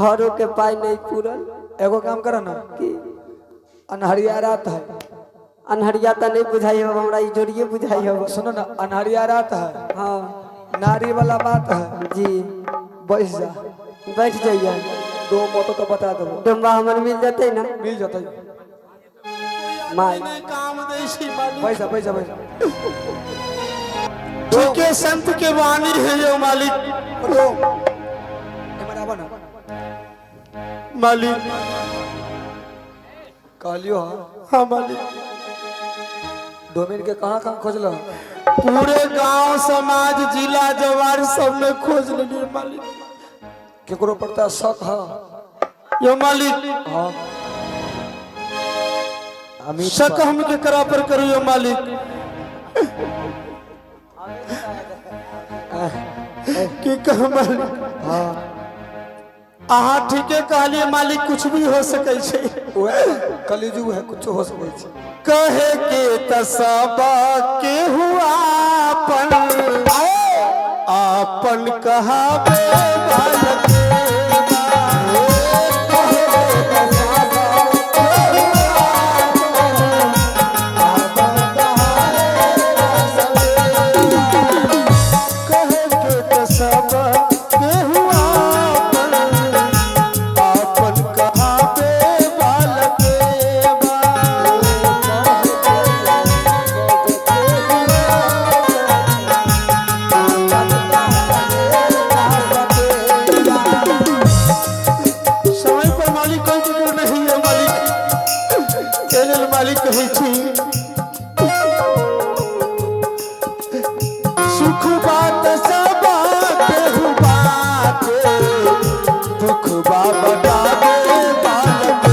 भाड़ो के पाई नहीं पूरल। एगो काम करो ना। की? अनहरिया रात है। अनहरिया तो नहीं बुझाई हो हमरा, ई जोड़िए बुझाई हो। सुनो ना, अनहरिया रात है। हाँ। नारी वाला बात है। जी। बैठ जा। बैठ जाइए। दो मोतो तो बता दो। डोम्बा हमर मिल जते ना? मिल जतै। माय। नहि काम दै छै मालिक। बैठ जा, बैठ जा, बैठ जा। ठीके संत के वाणी है यो मालिक। डोम एमहर आबो ना। मालिक। कहलियो हाँ। हाँ मालिक। डोमिन के कहाँ कहाँ खोजल? पूरे गांव समाज जिला जवार सब में खोज लेलिए मालिक। केकरो पर त शक है? यो मालिक। हाँ अमित। शक हम केकरा पर करू यो मालिक? की कह मालिक? हाँ। अहाँ ठीके कहलिए मालिक, कुछ भी हो सकै छै। वह कलयुग है, कुछ हो सकै छै। कहे के तसबा के हुआ अपन आपन कहावे बालक। कहे के तसबा के हुआ आपन कहावे। कहे के तसबा के हुआ अपन आपन कहावे बालक। समय पर मालिक कोई केकरो नहीं है मालिक, एहि लेल मालिक कहै छी सुख बात सब केहू बात दुख बा बताबे बालक।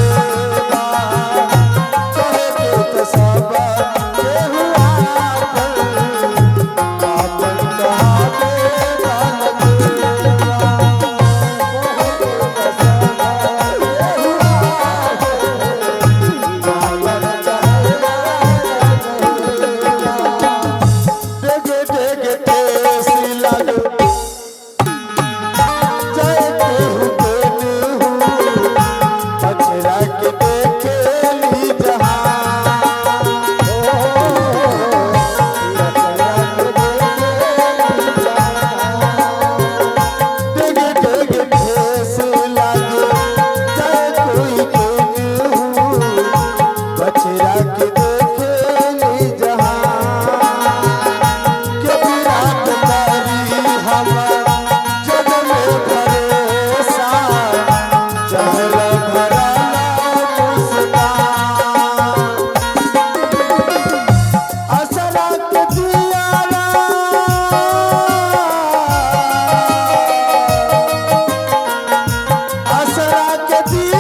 कहे के त सब केहू आपन आपन कहावे बालक। डेगे डेगे ठेस लागो जय केहू केनहू, पछरा के देखे ली जहां। डेगे डेगे ठेस लागो जय कोई केनहू, पछरा के देखे ली जहां। के विराट तारी हम जग में भरोसा, चहल भरा मुस्कान। असरा के दियारा, असरा के दियारा।